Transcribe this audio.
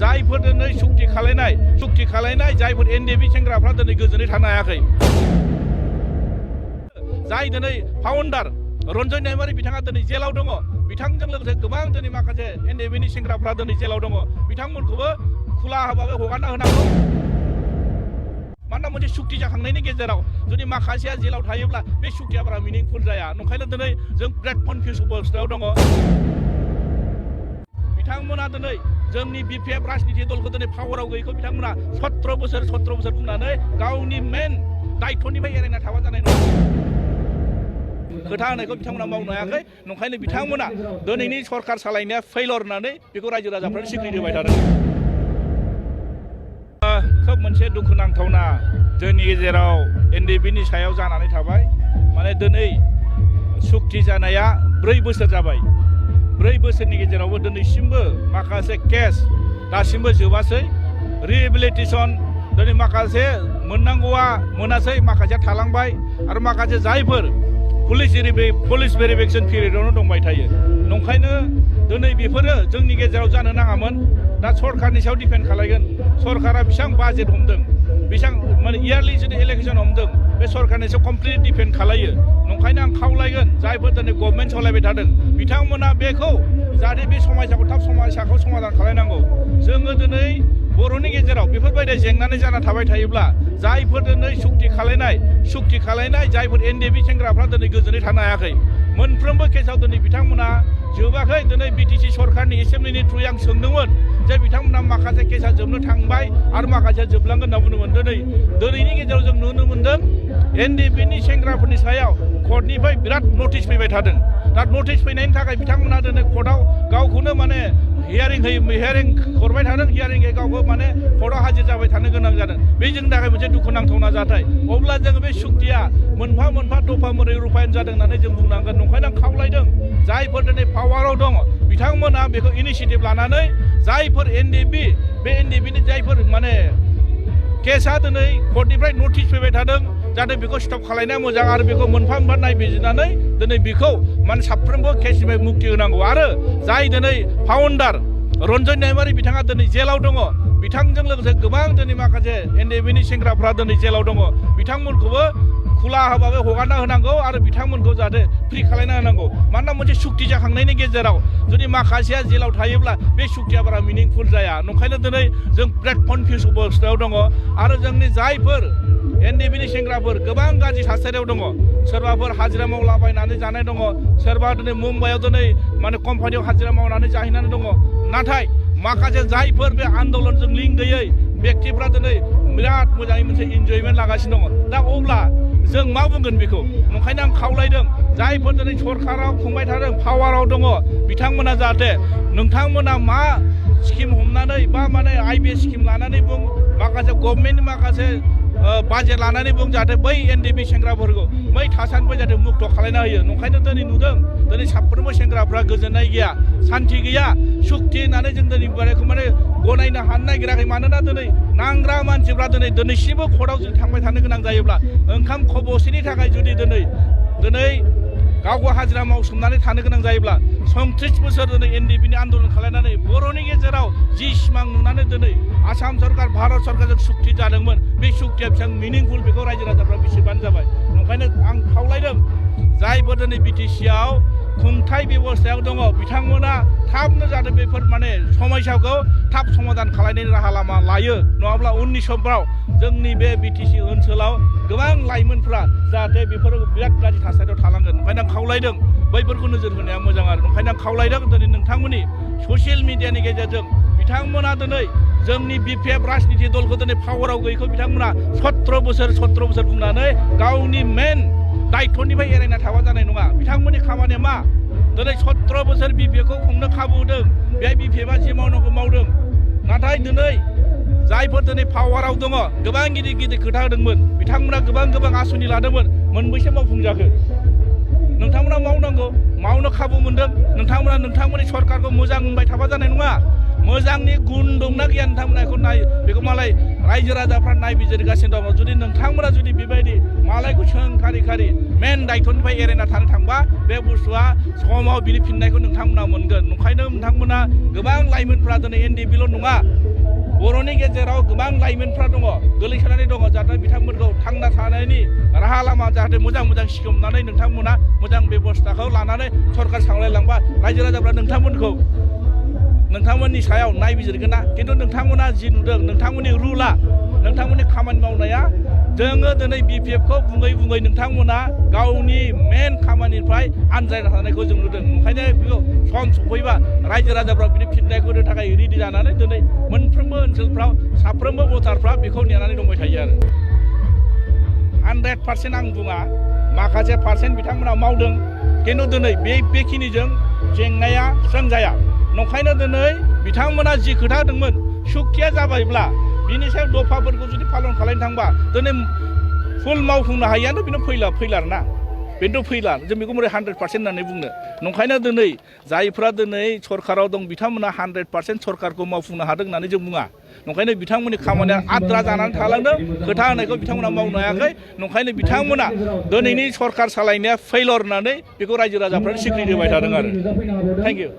जायफोर दिनै सुक्ति खालायनाय जायफोर एनडिएफबि सेंग्राफ्रा दिनै गोजोनै थानो हायाखै जाय दिनै फाउन्डार रन्जय नार्जारि बिथाङा दिनै जेलाव दङ बिथांजों लोगोसे गोबां दिनै माखासे एनडिएफबिनि सेंग्राफ्रा दिनै जेलाव दङ बिथांमोनखौबो खुला हाबाबै हगारना होनांगौ मानोना मोनसे सुक्ति जाखांनायनि गेजेराव जुदि माखासेया जेलाव थायोब्ला बे सुक्तिया बारा मिनिंफुल जाया नंखायनो दिनै जों बिराद कनफिउस अबस्थायाव दङ बिथांमोना दिनै जोंनि बिपिएफ राजनिति दलखौ दिनै पावाराव गैयैखौ बिथांमोना 17 बोसोर बुंनानै गावनि मेन दायित्वनिफ्राय एरायना थाबा जानाय नङा खोथा होनायखौ बिथांमोना मावनो हायाखै नंखायनो बिथांमोना दिनैनि सरकार सालायनाया फेलर होननानै बेखौ रायजो राजाफ्रा स्वीकृति होबाय थादों खोब मोनसे दुखुनांथावना जोंनि गेजेराव एनडिएफबिनि सायाव जानानै थाबाय माने दिनै सुक्ति जानाया 4 बोसोर जाबाय 4 बोसोरनि गेजेरावबो दिनैसिमबो माखासे केस दासिमबो जोबासै रिहेबिलिटेसन दिनै माखासे मोननांगौआ मोनासै माखासेया थालांबाय आरो माखासे जायफोर पुलिस भेरिफिकेसन पिरियडआवनो दंबाय थायो नंखायनो दिनै बेफोरो जोंनि गेजेराव जानो नाङामोन दा सरकारनि सायाव डिपेन्ड खालायगोन सरकारा बेसेबां बाजेट हमदों बेसेबां माने इयारलि जुदि इलेक्सन हमदों बे सरकारनि सायाव कमप्लिट डिपेन्ड खालायो नंखायनो आं खावलायगोन जायफोर दिनै गभर्नमेन्ट सालायबाय थादों बिथांमोना बेखौ जाहाथे बे समस्याखौ समाधान खालायनांगौ जोङो दिनै बर'नि गेजेराव बेफोरबायदि जेंनानै जाना थाबाय थायोब्ला जायफोर दिनै सुक्ति खालायनाय जायफोर एनडिएफबि सेंग्राफ्रा दिनै गोजोनै थानो हायाखै मोनफ्रोमबो केसाव दिनै बिथांमोना जोबाखै दिनै बिटिसि सरकारनि एसेम्बलिनि थ्रुयै आं सोंदोंमोन जे बिथांमोना माखासे केसा जोबनो थांबाय आरो माखासेया जोबलांगोन होनना बुंदोंमोन दिनैनि गेजेराव जों नुनो मोन्दों एनडिएफबिनि सेंग्राफोरनि सायाव कर्टनिफ्राय बिराद नटिस फैबाय थादों दा नटिस फैनायनि थाखाय बिथांमोना दिनै कर्टआव गावखौनो माने हियारिं हरबाय थादों हियारिं गावखौ माने कर्टआव हाजिर जाबाय थानो गोनां जादों बे जोंनि थाखाय मोनसे दुखुनांथावना जाथाय अब्ला जोङो बे सुक्तिया मोनफा दफा मोरै रुफायन जादों होननानै जों बुंनांगोन नंखायनो आं खावलायदों जायफोर दिनै पावाराव दङ बिथांमोना बेखौ इनिसियेटिभ लानानै जायफोर एनडिएफबि बे एनडिएफबिनि जायफोर माने केसा दिनै कर्टनिफ्राय नटिस फैबाय थादों जाहाथे बेखौ स्टप खालायनाया मोजां आरो बेखौ मोनफा नायबिजिरनानै दिनै बेखौ माने साफ्रोमबो केसनिफ्राय मुक्ति होनांगौ आरो जाय दिनै फाउन्डार रन्जय नार्जारि बिथाङा दिनै जेलाव दङ बिथांजों लोगोसे गोबां दिनै माखासे एनडिएफबिनि सेंग्राफ्रा दिनै जेलाव दङ बिथांमोनखौबो खुला हाबाबै हगारना होनांगौ आरो बिथांमोनखौ जाहाथे फ्रि खालायना होनांगौ मानोना मोनसे सुक्ति जाखांनायनि गेजेराव जुदि माखासेया जेलाव थायोब्ला बे सुक्तिया बारा मिनिंफुल जाया नंखायनो दिनै जों बिराद कनफिउस अबस्थायाव दङ आरो जोंनि जायफोर एनडिएफबिनि सेंग्राफोर गोबां गाज्रि थासारियाव दङ सोरबाफोर हाजिरा मावलाबायनानै जानाय दङ सोरबा दिनै मुम्बाइआव दिनै माने कम्पानियाव हाजिरा मावनानै जाहैनानै दङ नाथाय माखासे जायफोर बे आन्दलनजों लिंक गैयै व्यक्तिफ्रा दिनै बिराद मोजाङै मोनसे इन्जयमेन्ट लागासिनो दङ दा अब्ला जों मा बुंगोन बेखौ नंखायनो आं खावलायदों जायफोर दिनै सरकाराव खुंबाय थादों पावाराव दङ बिथांमोना जाहाथे नोंथांमोना मा स्किम हमनानै बा माने आइबिएस स्किम लानानै बुं माखासे गभर्नमेन्टनि माखासे बाजेट लानानै बुं जाहाथे बै एनडिएफबि सेंग्राफोरखौ बै थासारिनिफ्राय जाहाथे मुक्त खालायना होयो नंखायनो दिनै नुदों दिनै साफ्रोमबो सेंग्राफ्रा गोजोननाय गैया सान्थि गैया सुक्ति होननानै जों दिनै बेखौ माने गनायनो हानो नागिराखै मानोना दिनै नांग्रा मानसिफ्रा दिनैसिमबो कर्टआव जुदि थांबाय थानो गोनां जायोब्ला ओंखाम खबसेनि थाखाय जुदि दिनै गावखौ हाजिरा मावसोमनानै थानो गोनां जायोब्ला 37 बोसोर दिनै एनडिएफबिनि आन्दलन खालायनानै बर'नि गेजेराव जि सिमां नुनानै दिनै आसाम सरकार भारत सरकारजों सुक्ति जादोंमोन बे सुक्तिया बेसेबां मिनिंफुल बेखौ रायजो राजाफ्रा बिजिरबानो जाबाय नंखायनो आं खावलायदों जायफोर दिनै बिटिसिआव खुंथाय बेबस्थायाव दङ बिथांमोना थाबनो जाहाथे बेफोर माने समस्याखौ थाब समाधान खालायनायनि राहा लामा लायो नङाब्ला उननि समफ्राव जोंनि बे बिटिसि ओनसोलाव गोबां लाइमोनफ्रा जाहाथे बेफोर बिराद गाज्रि थासारियाव थालांगोन ओंखायनो आं खावलायदों बैफोरखौ नोजोर होनाया मोजां आरो ओंखायनो आं खावलायदों दिनै नोंथांमोननि ससियेल मिडियानि गेजेरजों बिथांमोना दिनै जोंनि बिपिएफ राजनिति दलखौ दिनै पावाराव गैयैखौ बिथांमोना 17 बोसोर बुंनानै गावनि मेन दायित्वनिफ्राय एरायना थाबा जानाय नङा बिथांमोननि खामानिया मा दिनै 17 बोसोर बिपिएफखौ खुंनो खाबु होदों बेहाय बिपिएफआ जि मावनांगौ मावदों नाथाय दिनै जायफोर दिनै पावाराव दङ गोबां गिदिर खोथा होदोंमोन बिथांमोना गोबां आसनि लादोंमोन मोनबैसे मावफुंजाखो नोंथांमोना मावनांगौ मावनो खाबु मोनदों नोंथांमोना नोंथांमोननि सरकारखौ मोजां होनबाय थाबा जानाय नङा मोजांनि गुन दंना गैया नोंथांमोना बेखौ नाय बेखौ मालाय रायजो राजाफ्रा नायबिजिरगासिनो दङ जुदि नोंथांमोना जुदि बेबायदि मालायखौ सोंखारि खारि मेन दायित्वनिफ्राय एरायना थानो थांबा बे बुस्थुआ समाव बिनि फिननायखौ नोंथांमोना मोनगोन ओंखायनो नोंथांमोना गोबां लाइमोनफ्रा दिनै एनडिएफबिल' नङा बर'नि गेजेराव गोबां लाइमोनफ्रा दङ गोलैसोनानै दङ जाहाथे बिथांमोनखौ थांना थानायनि राहा लामा जाहाथे मोजां मोजां सिखोमनानै नोंथांमोना मोजां बेबस्थाखौ लानानै सरकार सामलायलांबा रायजो राजाफ्रा नोंथांमोनखौ नोंथांमोननि सायाव नायबिजिरगोन ना खिन्थु नोंथांमोना जि नुदों नोंथांमोननि रुला नोंथांमोननि खामानि मावनाया जोङो दिनै बिपिएफखौ बुङै बुङै नोंथांमोना गावनि मेन खामानिनिफ्राय आनजायना थानायखौ जों नुदों ओंखायनो बेखौ सम सफैबा रायजो राजाफ्रा बिनि फिननायखौ होनो थाखाय रेडि जानानै दिनै मोनफ्रोमबो ओनसोलफ्राव साफ्रोमबो भटारफ्रा बेखौ नेनानै दंबाय थायो आरो 100% आं बुङा माखासे पार्सेन्ट बिथांमोना मावदों खिन्थु दिनै बेखिनिजों जेंनाया सुस्रांजाया नंखायनो दिनै बिथांमोना जि खोथा होदोंमोन सुक्तिया जाबायब्ला बिनि सायाव दफाफोरखौ जुदि पालन खालामनो थांबा दिनै फुल मावफुंनो हायियानो बेनो फैलार ना बेनोथ' फैला जों बेखौ बोरै 100% होननानै बुंनो नंखायनो दिनै जायफ्रा दिनै सरकाराव दं बिथांमोना 100% सरकारखौ मावफुंनो हादों होननानै जों बुङा नंखायनो बिथांमोननि खामानिया आद्रा जानानै थालांदों खोथा होनायखौ बिथांमोना मावनो हायाखै नंखायनो बिथांमोना दिनैनि सरकार सालायनाया फेलर होननानै बेखौ रायजो राजाफ्रा स्वीकृति होबाय थादों आरो थेंक इउ